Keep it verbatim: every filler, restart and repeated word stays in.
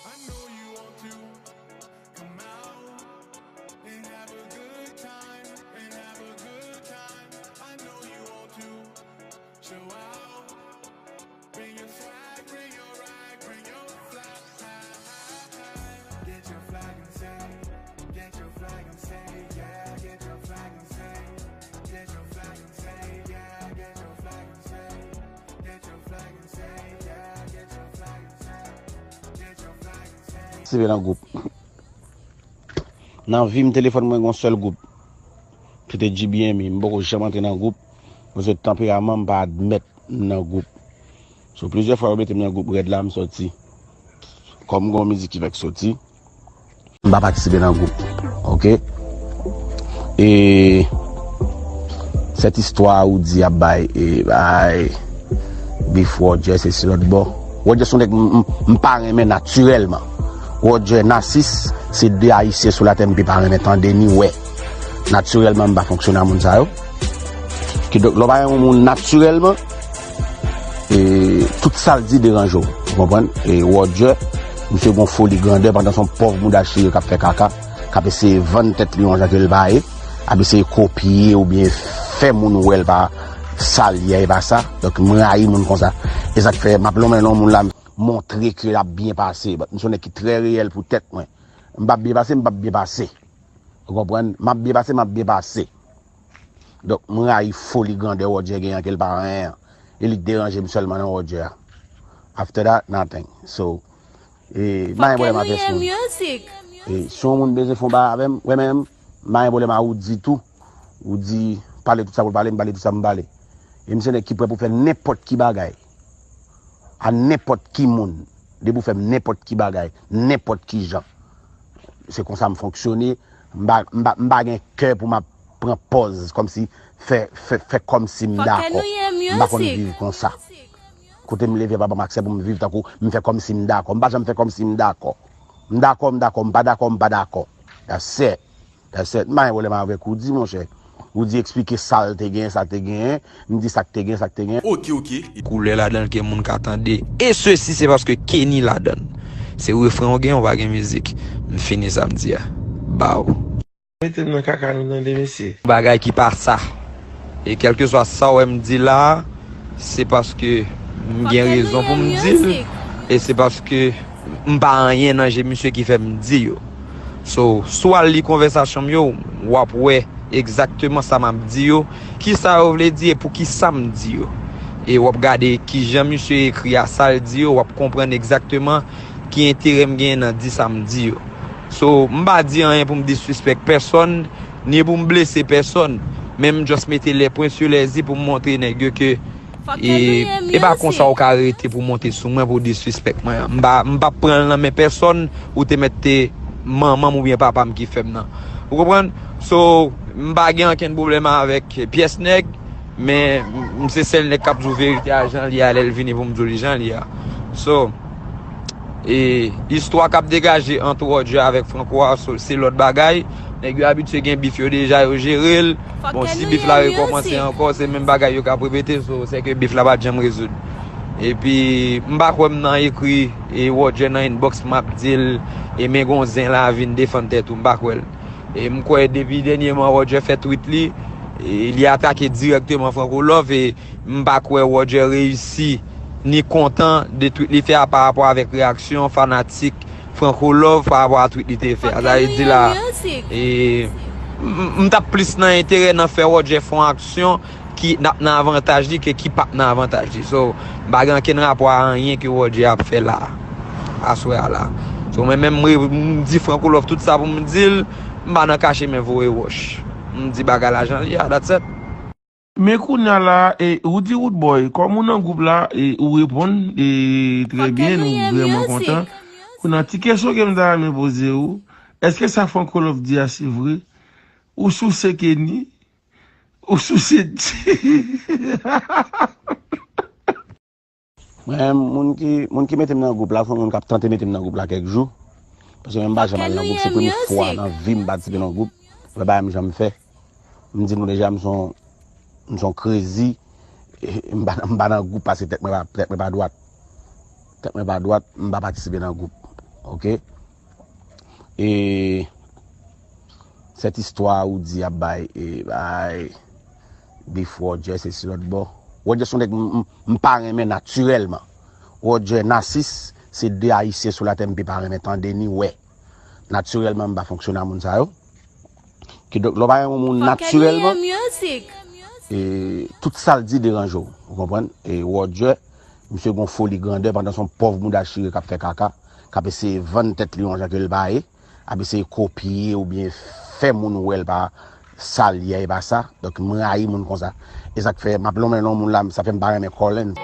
I know you want to come out and have a good time, and have a good time. I know you want to show out. Bring your swag, bring your rag, bring your flag. Get your flag and say, get your flag and say, yeah, get your flag and say, get your flag and say, yeah, get your flag and say, get your flag and say, yeah, get your flag and say, get your flag and say. Sibe nan gwoup. Nan vi m, telefòn mwen gen yon sèl gwoup. Se te G B M, m poko janm antre nan gwoup. Paske tanperaman m pa admèt m nan gwoup. So, plizyè fwa yo mete m nan gwoup rèd la, m sòti. Kòm m gen yon mizik ki fèk soti, m pa patisipe nan gwoup. Oke? E sèt istwa ou di ap bay, e bay bif Roger, se si lòt bò. Roger se yon nèg m, m, m pa renmen natirèlman. Roger Nasis, se de ayisyen sou latè m pi pa renmen tande ni wè. Natirèlman, m pa fonksyone a moun sa yo. Kidonk, lè w pa renmen yon moun natirèlman, e, tout sa l di deranje w. Ou konprann? E Roger, misye gon foli grandè pandan se yon pòv mouda chire k ap fè kaka, k ap eseye vann tèt li yon jan ke l pa ye, ap eseye kopye oubyen fè moun wè l pa sa l ye a, e pa sa. Donk, m rayi moun konsa. E sa k fè m ap lonmen lon moun la, montre ke l ap byen pase. But, m se yon nèg ki trè reyèl pou tèt mwen. M p ap byen pase, m p ap byen pase. Ou konprann? M ap byen pase, m ap byen pase. Donk, m rayi foli grandè Roger gen an, ke l pa anyen an. E li k deranje m sèlman nan Roger a. After that, nothing. So, e, m pa gen pwoblèm a pèsonn. E, si yon moun bezwen fè yon bagay avè m, wè menm, m pa gen pwoblèm a Roody tou. Roody pale tout sa pou l pale, m pale tout sa pou m pale. E m se nèg ki prè pou fè nenpòt ki bagay. A nenpòt ki moun. Depi w fè m nenpòt ki bagay, nenpòt ki jan. Se konsa m fonksyone. M pa, m pa, m pa gen kè pou m ap pran pòz kòmsi fè, fè, fè kòmsi m dakò. M pa konn viv konsa. Kote m leve a pa ban m aksè pou m viv tankou m fè kòmsi m dakò. M pa janm fè kòmsi m dakò. M dakò, m dakò, m pa dakò, m pa dakò. That's it. That's it. M pa gen pwoblèm avèk Roody, monchè. Roody eksplike sa l te genyen, sa l te genyen. M di sa k te genyen, sa k te genyen. Oke, oke. Koulè ladan l ke moun ka tande. E sesi, se paske Kenny ladan l. Se refren w genyen, w pa gen mizik. M fini sa m di a. Baw. Mete m nan kaka nou tande, mesye. Bagay ki pa sa. E kèlkeswa sa w wè m di la a, se paske m gen rezon pou m di l, e se paske m pa anyen nan je misye ki fè m di yo. So, si w al li konvèsasyon m yo, w ap wè egzakteman sa m ap di yo, ki sa yo vle di e poukisa m di yo. E w ap gade kijan misye ekri a sa l di yo, w ap konprann egzakteman ki enterè m genyen nan di sa m di yo. So, m pa di anyen pou m disrespect pèsonn, ni pou m blese pèsonn, men m just mete les points sur les i pou m montre nèg yo ke e, e pa konsa w ka rete pou w monte sou mwen pou w disrespect mwen. M pa, m p ap pran l nan men pèsonn, ou te mèt te manman m oubyen papa m ki fè m nan. Ou konprann? So, m pa gen ankenn pwoblèm avèk pyès nèg, men m se sèl nèg k ap di w verite a jan l ye a lè l vini pou m di w li jan l ye a. So, e istwa k ap degaje ant Roger avèk Franco a, so, se lòt bagay. Nèg yo abitye gen bif yo deja, yo jere l. Bon, si bif la rekòmanse ankò, se menm bagay yo k ap repete, so, sèke bif la pa t janm rezoud. Epi, m pa kwè m nan ekri e Roger nan inbox, m ap di l, e men gon zen la vin defann tèt ou, m pa kwè l. E m kwè depi dènyèman Roger fè tweet li, e li atake dirèkteman Franco Love, e m pa kwè Roger reyisi ni kontan de tweet li fè a pa rapò avèk reyaksyon fanatik Franco Love pa rapò a tweet li te fè a. Sa vle di la, e, m, m t ap plis nan enterè nan fè Roger fè yon aksyon ki n ap nan avantaj li ke ki p ap nan avantaj li. So, m pa gen ankenn rapò a anyen ke Roger ap fè la, aswè a la. So, mwen menm, m, m di Franco Love tout sa pou m di l, m pa nan kache men voye wòch. M di bagay la jan l ye a, that's it. Men kounye a la, e, Roody Roodboy, kòm ou nan gwoup la, e, ou reponn, e, trè byen, nou vrèman kontan. Kounye a, ti kesyon ke m ta renmen poze ou, èske sa Franco Love di a se vre? Ou souse Kenny? Ou souse Jay? Mwen, moun ki, moun ki mete m nan gwoup la, se yon moun k ap tante mete m nan gwoup la kèk jou. Paske mwen m pa janm al nan gwoup, se premye fwa nan vi m patisipe nan gwoup. Lè bagay m janm fè. M di nou deja, m se yon m se yon krezi, e, m pa, m pa nan gwoup paske tèt mwen pa, tèt mwen pa dwat. Tèt mwen pa dwat, m pa patisipe nan gwoup. Oke? E sèt istwa ou di ap bay, e bay Beef Roger, se si lòt bò. Roger se yon nèg m, m, m pa renmen natirèlman. Roger, Nasis, se de Ayisyen sou latè m pi pa renmen tande ni wè. Natirèlman, m pa fonksyone a moun sa yo. Kidonk, lè w pa renmen yon moun natirèlman, e, tout sa l di deranje w. Ou konprann? E Roger, misye gon foli grandè pandan se yon pòv mouda chire k ap fè kaka, k ap eseye vann tèt li yon jan ke l pa ye, ap eseye kopye oubyen fè moun wè l pa sa l ye a, e pa sa. Donk, m rayi moun konsa. E sa k fè, m ap lonmen lon moun la, sa fè m pa renmen Colin.